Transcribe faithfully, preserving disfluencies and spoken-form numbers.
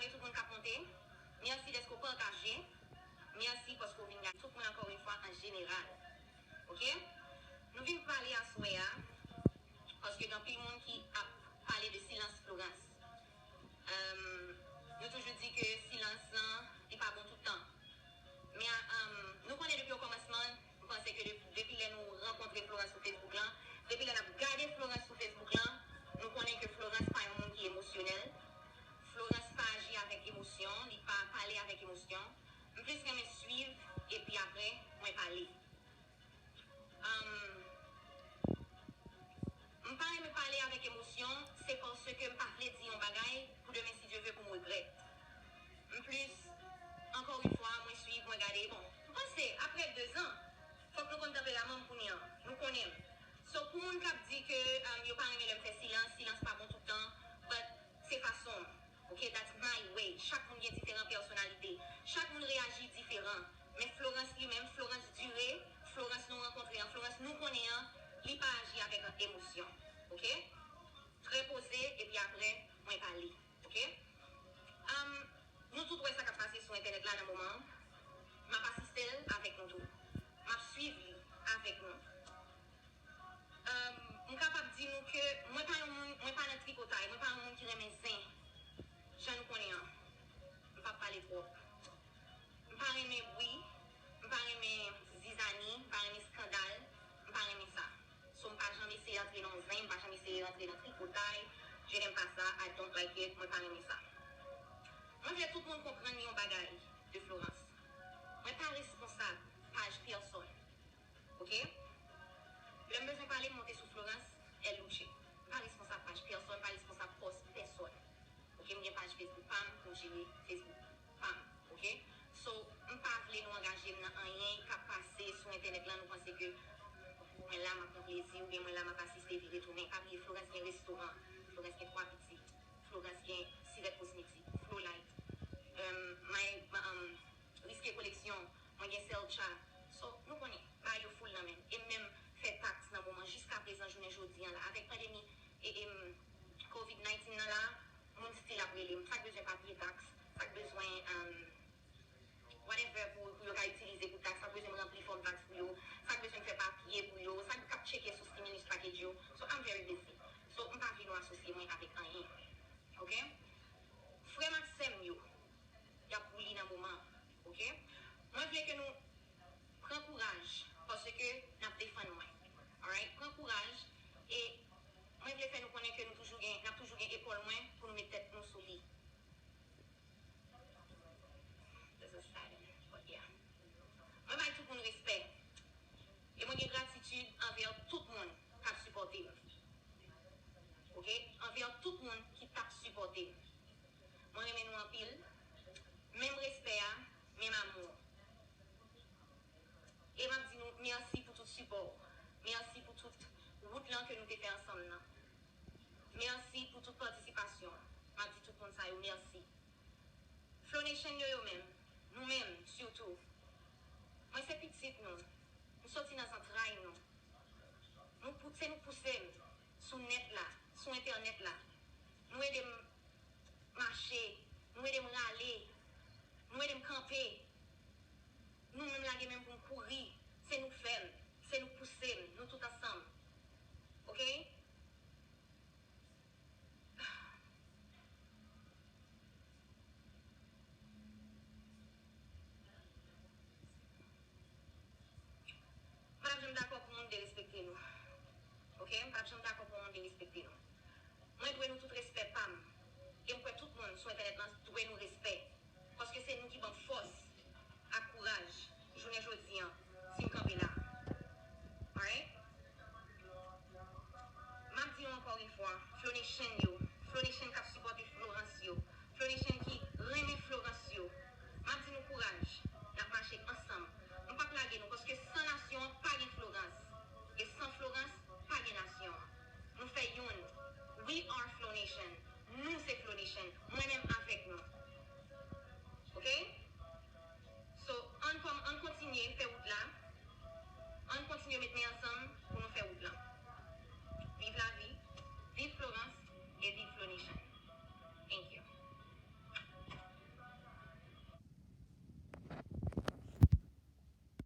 Tout moun k ap monte, mèsi dèske w pataje. Mèsi paske w vin gade tout moun ankò yon fwa an jeneral. Oke? Nou vin pale aswè a, paske gen anpil moun ki ap pale de silans Florence. Em, nou toujou di ke silans lan, li pa bon tout tan. Men, em, nou konnen depi okòmansman, m panse ke de-, depi lè nou rankontre Florence sou Facebook lan, depi lè n ap gade Florence sou Facebook lan, nou konnen ke Florence pa yon moun ki emosyonèl. Florence pa aji avèk emosyon, li pa pale avèk emosyon. M plis renmen swiv, epi apre, mwen pale. Em, m pa renmen pale avèk emosyon, se paske m pa vle di yon bagay pou demen, si Dye vle, pou m regrèt. M plis, ankò yon fwa, mwen swiv, mwen gade. Bon, m panse, apre dezan, fòk nou konn tanperaman m kounye a. Nou konnen m. So, pou moun k ap di ke, em, yo pa renmen lè m fè silans, silans pa bon tout tan, but se fason m. Ok, that's my way. Chak moun gen diferan pèsonalite. Chak moun reyaji diferan. Men Florence li menm, Florence dire, Florence nou rankontre an, Florence nou konnen an, li pa aji avèk emosyon. Ok? Trè poze, epi apre, mwen pale. Ok? Am, nou tout wè sa k ap pase sou entènèt la nan moman an. M ap asiste l avèk nou tou. M ap swiv li avèk nou. Em, m kapab di nou ke mwen pa yon moun, mwen pa nan tripotay, mwen pa yon moun ki renmen zen, jan nou konnen an. M p ap pale twòp. M pa renmen bri, m pa renmen zizani, m pa renmen eskandal, m pa renmen sa. So, m pa janm eseye antre nan yon zen, m pa janm eseye antre nan tripotay, je n'aime pas ça, I don't like it, mwen pa renmen sa. Mwen vle tout moun konprann yon bagay de Florence. Mwen pa responsab paj pèsòn. Ok? Lè m bezwen pale, m monte sou Florence L Luce. M pa responsab paj pèsòn, m pa responsab pòs pèsòn. Ok? M gen paj Facebook pa m pou m jere Facebook pa m. Ok? So, m pa vle nou angaje m nan anyen k ap pase sou entènèt lan, nou panse ke mwen la, m ap pran plezi, oubyen mwen la, m ap asiste, vire tounen. Pa bliye, Florence gen restoran, Florence gen twa pitit, Florence gen Sirèt Kosmetik, Flolight, um, my, um, Riske Koleksyon, mwen gen Selcha. So, nou konnen, bagay yo full nan men m. E m menm fè taks nan moman, jiska prezan, jounen jodi an la, avèk pandemi e, e, m, covid nineteen nan la, moun still ap rele m. Sa k bezwen papye taks, sa k bezwen, um, whatever pou, pou yo ka itilize pou taks, sa k bezwen m ranpli fòm taks pou yo, sa k bezwen m fè papye pou yo, sa k ap tcheke sou stimulus package yo. So, I'm very busy. So, m pa vle nou asosye mwen avèk anyen. Ok? Frè m ak sè m yo, y ap bouli nan moman an, ok? Mwen vle ke nou pran kouraj, paske n ap defann mwen. Alright? Pran kouraj, e mwen vle fè nou konnen ke nou toujou gen, n ap toujou gen epòl mwen pou nou met tèt nou sou li. This is sad, but yeah. Mwen bay tout moun respè. E mwen gen gratitid anvè tout moun k ap sipòte m. Ok? Anvè tout moun ki t ap sipòte m. Mwen renmen nou anpil. Menm respè a, menm amou. E m ap di nou mèsi pou tout sipò w. Mèsi pou tout wout lan ke nou te fè ansanm nan. Mèsi pou tout patisipasyon w. M ap di tout moun sa yo mèsi. Flonation yo, yo menm, nou menm, sitou. Mwen se pitit nou. M soti nan zantray nou. Nou pou-, se nou pouse m sou nèt la, sou entènèt la. Nou ede m mache, nou ede m rale, nou ede m kanpe. Nou menm lage men m pou m kouri. Se nou k fè m, se nou k pouse m, nou tout ansanm. Ok? M p ap janm dakò pou moun derespekte nou. Ok? M p ap janm dakò pou moun derespekte nou. Mwen dwe nou tout respè pa m. E m kwè tout moun sou entènèt lan dwe nou respè. Paske se nou ki ban m fòs ak kouraj jounen jodi an, si m kanpe la. Alright? M ap di yo ankò yon fwa, Flonation yo, Flonation k ap sipòte Florence yo, Flonation